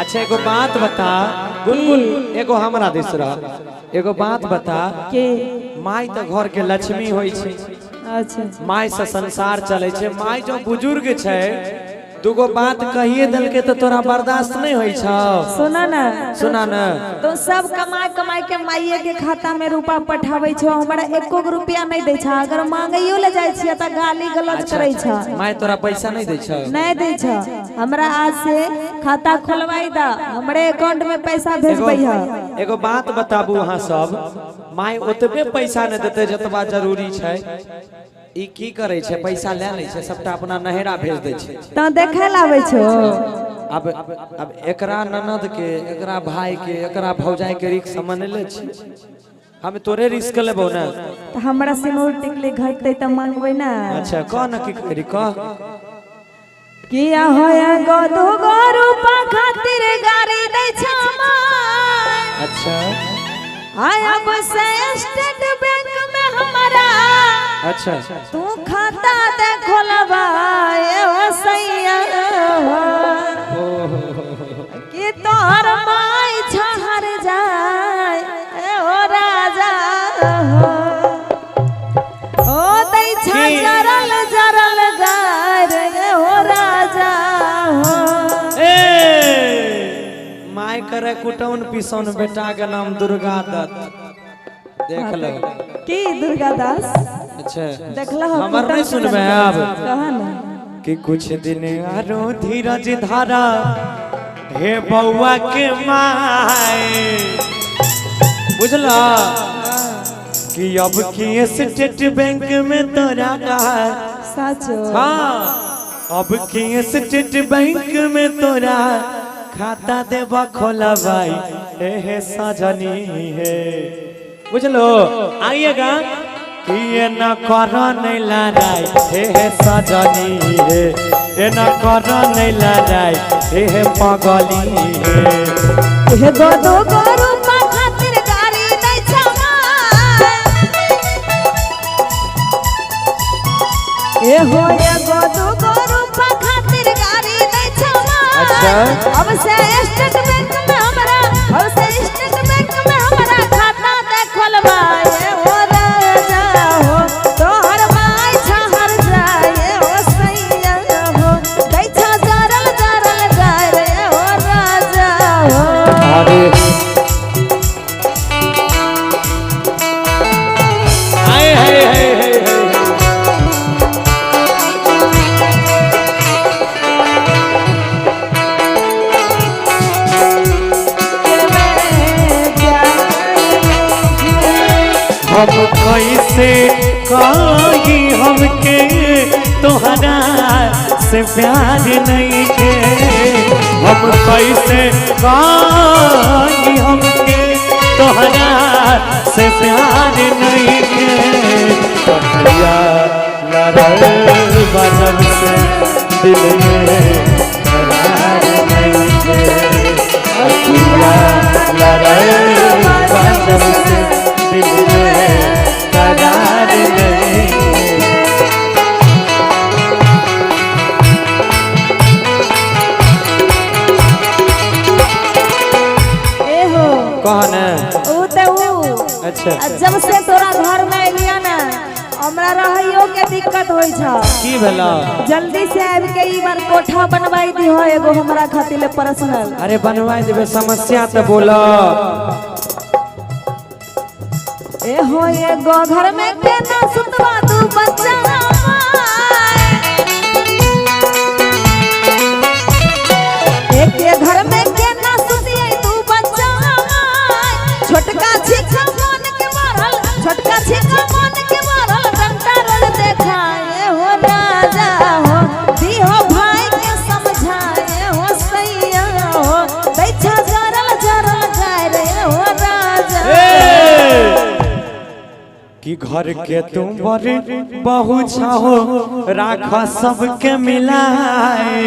अच्छा एगो बात बता गुनगुन, एगो हमरा दिस रह, एगो बात बता के माई तो घर के लक्ष्मी होई छै। अच्छा। माई से संसार चले छै। माई जो बुजुर्ग छै दूगो बात कहिए देलके तो तोरा बर्दाश्त नहीं होई छौ। सुना ना, सुना ना। तो सब कमाए कमाए के माइये के खाता में रुपा पठाबै छौ, हमरा एको गो रुपया नहीं दै छौ। अगर मांगैयो ले जाइ छियै त गाली गलौज करै छौ। माई तोरा पैसा नहीं दै छौ? नहीं दै छौ। हमरा आज से खाता खोलवाई दा, हमरे अकाउंट में पैसा भेजबै है। एगो बात बताबू अहाँ सब, माई ओतबे पैसा नहीं देते जतबा जरूरी छै। ई की करे छै, पैसा ले लै छै सबटा अपना नहेरा भेज दै छै। तो देखे लाबै छौ। अब एकरा ननद के, एकरा भाई के, एकरा भौजाई के रिस्क समझ ले छी। हम तोरे रिस्क लेबो ना। त हमरा सिनूर टिकली घटतै त मांगबै ना। अच्छा कह न की करी कह। किया होया गो दूगो रूपा खातिर गारी दै छौ माय। अच्छा। आय अब से स्टेट बैंक में हमारा अच्छा तू खाता दे खोलवाए ओ सैया कि तोहर माय छहर जाए ओ राजा हो। ओ दै छा जरल जरल गार ओ राजा हो। ए my करे कुटौन पिसौन बेटा के नाम दुर्गा दत्त। देख लो की दुर्गा दास। अच्छा देखला हमर नहीं सुनबे अब। कहा ना कि कुछ दिन आरो धीरज धारा हे बउआ के माय, बुझला कि अब की स्टेट बैंक में तोरा साचो। हाँ अब की स्टेट बैंक में तोरा खाता देबा खोलवाई हे सजनी हे, बुझलो। आइएगा कि ये न कर नहीं लड़ाई हे सजनी हे, ये न कर नहीं लड़ाई हे पगली हे। हे गो दो रूपा खातिर गारी दै छौ माय। ए हो एगो दूगो रूपा खातिर गारी दै छौ माय। अच्छा। अब से स्टेट बैंक में हमरा, अब से स्टेट बैंक में हमरा खाता दे खोलवाए ओ राजा हो। तोहर माय छहर जाए ओ सैया हो, दै छा जरल जरल गाय रे ओ राजा हो। अरे हाय हाय हाय हाय हाय। हम कैसे कही हमके तोहरा से प्यार नहीं के, हम कैसे कही हमके तोहरा से प्यार नहीं के। कन्हैया लड़ल बजब से दिल में करार नहीं के, अखिया लड़ल बजब से दिल में करार नहीं के। ए हो कह ना। ऊ त ऊ। अच्छा। आ जब से तोरा घर में एलिया ना हमरा रहइयो के दिक्कत होई छ। की भेला? जल्दी से आबि के ई बार कोठा बनवाई दिहो एगो हमरा खातिर पर्सनल। अरे बनवाई देबे, समस्या तो बोला। ए हो एगो घर में केना सुतवा तू बच्चा हमार। एक घर में केना सुतिए तू बच्चा हमार। छोटका छिका मन के मारल, छोटका छिका मन के मारल डंडा रोज देखाए हो राजा हो। दिहो भाई के समझाए हो सैया हो, दैछा जरल जरल गाय रे हो राजा। कि घर के तुम बड़ी बहु छहो राख सबके मिलाए।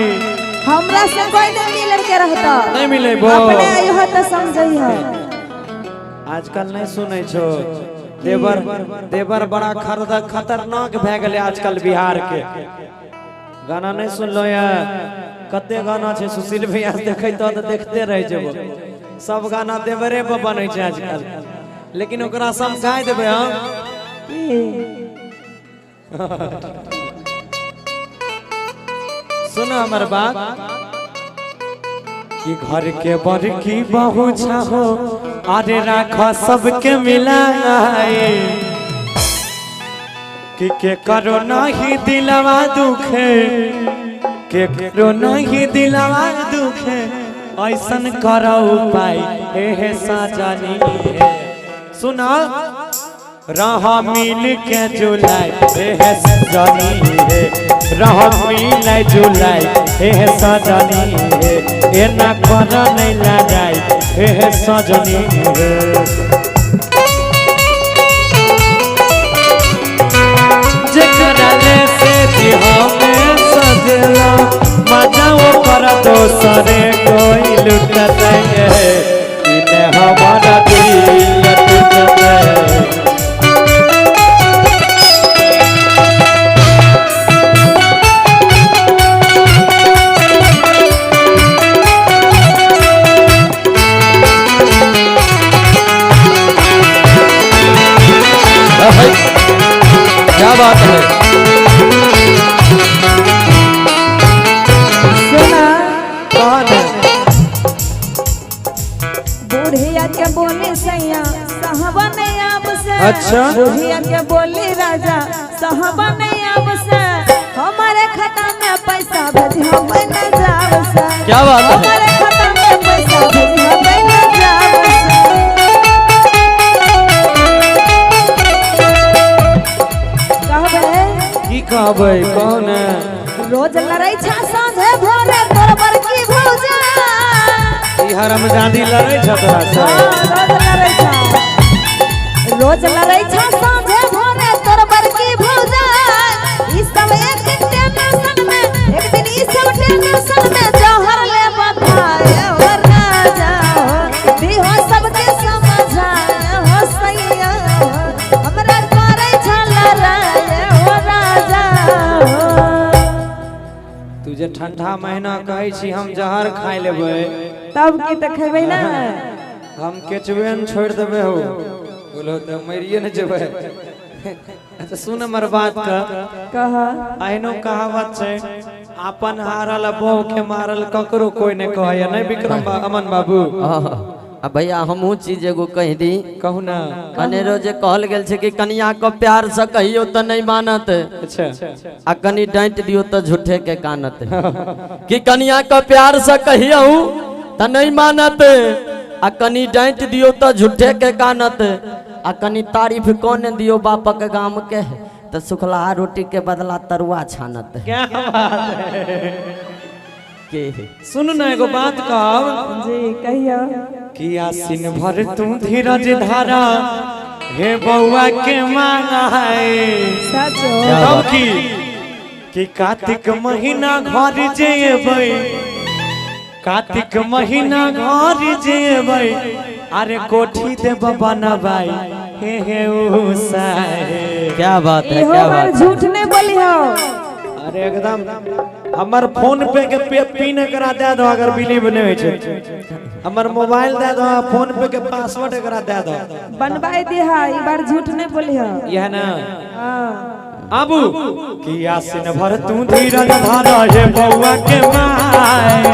हमरा से कोई नहीं मिलल के रहता। नहीं मिलेबो। अपने आई हो त समझई हो। आजकल नहीं सुनै छो देवर, देवर बड़ा खतरनाक भए गेलै आजकल बिहार के। गाना नहीं सुनलो यार? कते गाना छै सुशील भैया देखैत तऽ देखते रह जेबो। सब गाना देवरे पर बनै छै आजकल, लेकिन ओकरा सब गाय देबै हम। सुनो हमर बात कि घर के बड़की बहू छहो अरे राख सबके मिलाए, कि के करो नहीं दिलवा दुखे, के करो नहीं दिलवा दुखे, ऐसन करो उपाय हे हे साजनी हे। सुना रह मिल के जुलाई हे हे सजनी हे, रह मिल जुलाई हे हे सजनी हे, एना कर नहीं लड़ाई हे हे सजनी हे। जेकरा ले से हमें सजला मजा ओकर दोसरे कोई लुटतै हे, इने हमारा दिल टूटतै। क्या बात है। सुना कौन बुढ़िया के बोली सैया सहबा नहीं आब से। अच्छा। बुढ़िया के बोली राजा सहबा नहीं आब से, हमारे खाता में पैसा भेज हम न जाब से। क्या बात है। हमारे खाता में पैसा भेज हम न जाब से। कहबे की कहबै कौन रोज लड़ै छा साँझे भोरे तोर बड़की भौजा। ई हरामजादी लड़ै छ तोरा से। रोज लड़ै छा, रोज लड़ै छा साँझे भोरे तोर बड़की भौजा। ई सब एक दिन टेंशन में, एक दिन ई सब टेंशन में जहर ले बखाए हो राजा हो, दिहो सबके समझाए हो सैया हो, हमरा करै छा लड़ाए हो राजा हो। तू जे ठंडा महीना कहै छी हम जहर खाइ लेबै, तब की तऽ खेबै ना। हम केचुए न छोड़ देबै हो, बोलो तऽ मरिए न जेबै। अच्छा सुन हमर बात का कह। एहनो कहावत छै अपन हारल बहु के मारल ककरो कोई नहीं कहैया। नहीं विक्रम अमन बाबू? आ भैया हमहूँ चीज एगो कह दी। कहू ना। अनेरो जे कहल गेल छै कि कनिया के प्यार से कहियो तो नहीं मानत। अच्छा। आ कनी डांट दियो तो झूठे के कानत। कि कनिया के प्यार से कहियो तो नहीं मानत, आ कनी डांट दियो तो झूठे के कानत, आ कनी तारीफ कौन दियो बापक गाम के तो सुखला रोटी के बदला तरुआ छानत। क्या बात है। के सुन ना एगो बात कहब जी कहियो। कि आसिन भर तू धीरज धारा हे बउआ के मांगाए। सचो। तब की कार्तिक महीना घर जेबै, कार्तिक महीना घर जेबै, अरे कोठी देब बनबाई हे हे ओ साहे। क्या बात है, इहो क्या बार बात है। झूठ नहीं बोली हो। अरे एकदम हमर फोन पे के पिन एकरा दे दो अगर बिलीव नहीं होय छै। हमर मोबाइल दे दो, फोन पे के पासवर्ड एकरा दे दो। बनवाई दिहा, ई बार झूठ नहीं बोली हो। यह ना। हां आबू कि आसिन भर तू धीरज धारा हे बउआ के माय।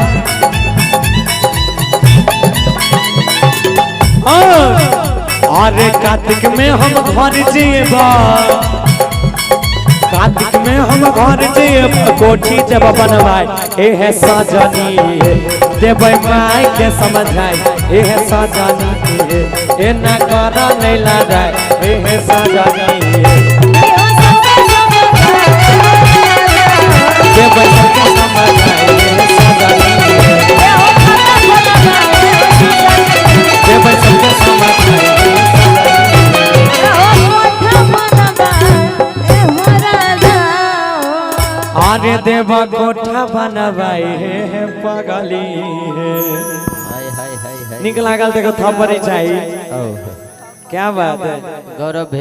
अरे कार्तिक में हम घर जेबा, कार्तिक में हम घर जेब, कोठी जब बनवाए हे हे सजनी हे, देबै माय के समझाए हे हे सजनी हे, एना कर नहीं लड़ाए हे हे सजनी हे, देबै सबके समझाए हे हे सजनी हे, देबै सबके समझाए हे हे सजनी हे। अरे देवा कोठा बनवाई हे हे पगली हे। हाय हाय हाय हाय। निक लागल देखो थप्पड़ी चाहिए। क्या बात है गौरव।